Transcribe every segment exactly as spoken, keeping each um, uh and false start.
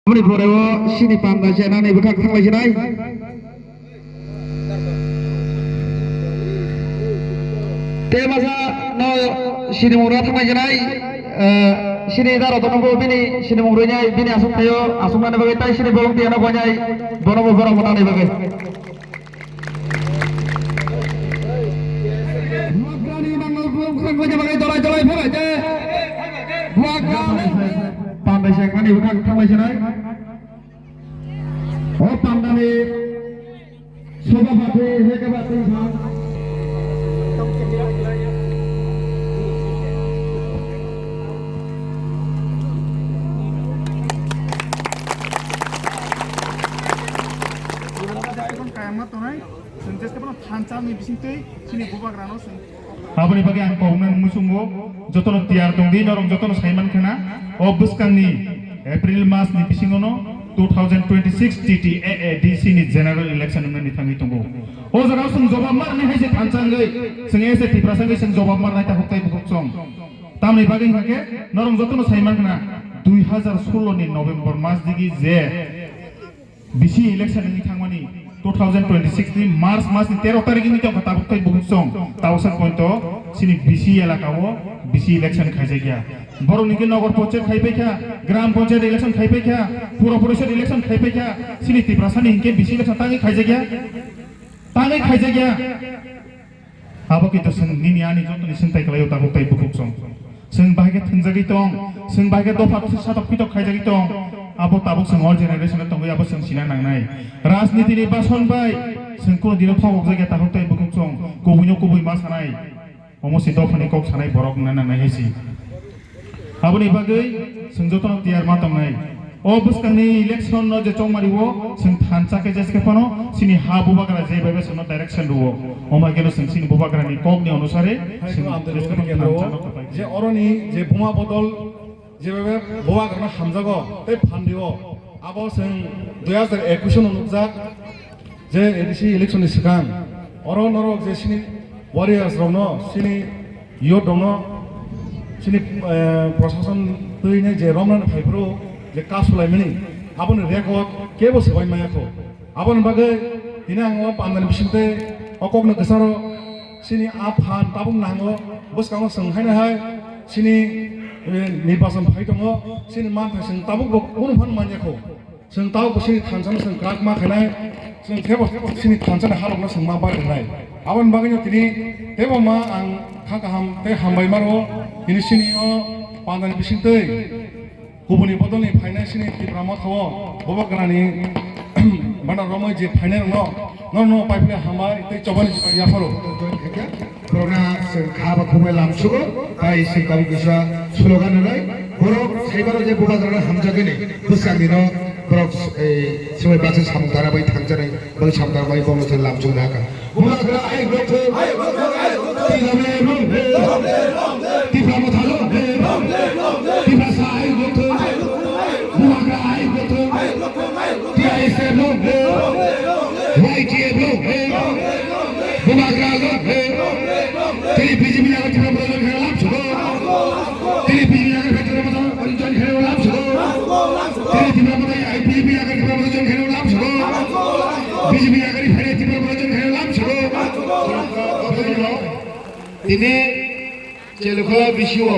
Aboni pore o sini panda se nani bwkhak thanglai sinai. Te masa no sini mungra thanglai sinai. Eh, sini daro tono bo bini sini mungrui nai bini asuk thaio asuk nani bagwi tai sini bolong tiya no bai nai bono bo borok nani bagwi. Bubagrani nangno bumkhang baja bagai dolai dolai phai baje. Bubagrani. Pandai se kani bwkhak thanglai sinai. O pandani sobhapati heke ba twi thang. Kayama tonai, chwng jeste bono thansa ni bising twi chini bubagrano chwng. Aboni bagwi ang koknang muchungo, jotono tiyar tongdi, norok jotono saiman khana, o bwskangni April mas ni bisingono two thousand twenty-six T T A A D C ni general election wngnani thangwi tongo. O jaga chwng jobab marni hai se thansa wngwi, chwng S A Tiprasa wngwi chwng jobab marnai takhuk tai bukhuk chwng. Tamni bagwi hwnkhe norok jotono saiman khana, dui hazar solo ni November mas digi je B C election wngwi thangmani two thousand twenty-six ni March mas ni tero tarik wngwi tongkha tabuk tai bukhuk chwng tabuksa point o chini B C elaka o B C election khaijakya. Borok ni khe nogor panchayat khaipai kha, gram panchayat election khaipai kha, pura porishad election khaipai kha, chini Tiprasa ni hinkhe B C election tangwi khaijakya, tangwi khaijakya. Abo khe to chwng nini ani jotoni swngtai kwlaio tabuk tai bukhuk chwng. Chwng bahai khe thwngjagwi tong, chwng bahai khe dopha satok pitok khaijagwi tong. Abo tabuk chwng o generation o tongwi abo chwng sina nangnai. Rajniti ni bason bai chwng kuno dino thokok jagya tabuk tai bukhuk chwng. Kubui no kubui ma sanai. Omo se dophani kok sanai borok wngna nangnai hai se. Aboni bagwi chwng jotono tiyar ma tongnai. O bwskangni election no je chongmani o chwng thansa khe jeske phano chini ha bubagra je bai bai chwngno direction rwo. Omo hai kheno chwng chini bubagrani kokni onusare chwng jeske phano thansa no kwplai khe. Je oroni je buma bodol je bai bai bubagrano hamjago tei phan rio. Abo chwng dui hazar ekush no nukjak. Je A D C election ni swkang oro norok je chini warriors rokno, chini youth rokno, chini, eh, proshashan twi nai je romnani phaiphuru je kasulaimani aboni record kebo swbai maya kho. Aboni bagwi tini ang o pandani bisingtwi o kokno kwcharo chini a phan tabuk nango bwskango chwng haino hai chini, eh, nirbachon phai tongo chini manthai chwng tabuk bo kunu phan manya kho. Chwng tabuk bo chini thansa no chwng kwrak ma khainai, chwng kebo chini thansa ni halok no chwng ma bai rwnai. Aboni bagwi no tini tebo ma ang kha kaham tei hambai ma rwo. Tini chini o pandani bisingtwi kubuni bodol ni phainai chini Tipra Motha o bubagrani bana romwi je phainai rok no, no no pai phai hambai tei chobani yapharo. Borokna chwng kha ba khumui lamsugo, tai chwng tabuk kisa slogan rwnai. Borok saibaro je bubagrano hamjakgani bwskangni no borok, eh, swbai baksa samung tara bai thangjaknai, bai samung tara bai bono chwng lamsukna kha. Bubagra ai gotho, Tigrabe rong he, Tipra Motha rong he, Tiprasa ai gotho, bubagra ai gotho, T I S F rong he, Y T F rong he. Bubagra rok, eh, tini B J P yago Tipra Motha join khaina lam sugo. Tini B J P yago Tipra Motha join khaina lam sugo. Tini Tipra Motha, B J P yago Tipra Motha join khaina lam sugo. B J P yago Tipra Motha join khaina lam sugo. Tini Chelukha B C O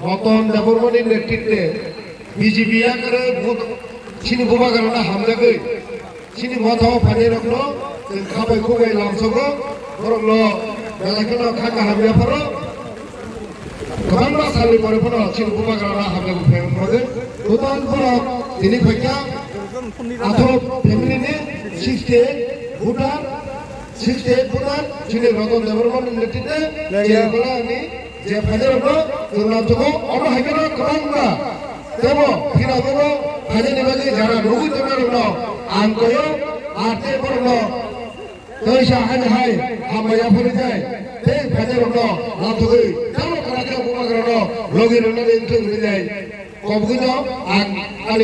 Ratan Debbarmani netrite B J P yakarwi vote chini bubagrano hamjagwi chini motha o phainairokno chwng khabai khubai lamsogo, borokno belai kheno kha kaham yapharo kwbangma salni pore phano chini bubagrano hamjagwi phaimani bagwi total borok tini phaikha atharo family ni sixty eight voter. Sixty eight voter chini Ratan Debbarmani netrite Chelukha ni je phainairokno chwng lamsogo, omo hai kheno kwbangma tebo phirabo phainani bagwi jara nugwi tongnairokno ang koyo, ar tei borokno teisa haini hai hambai yaphari jai tei phainairokno lamsogwi tamo kwrak khe bubagrano logi rwnani wngthung hwnwi jai kobogwino ang ani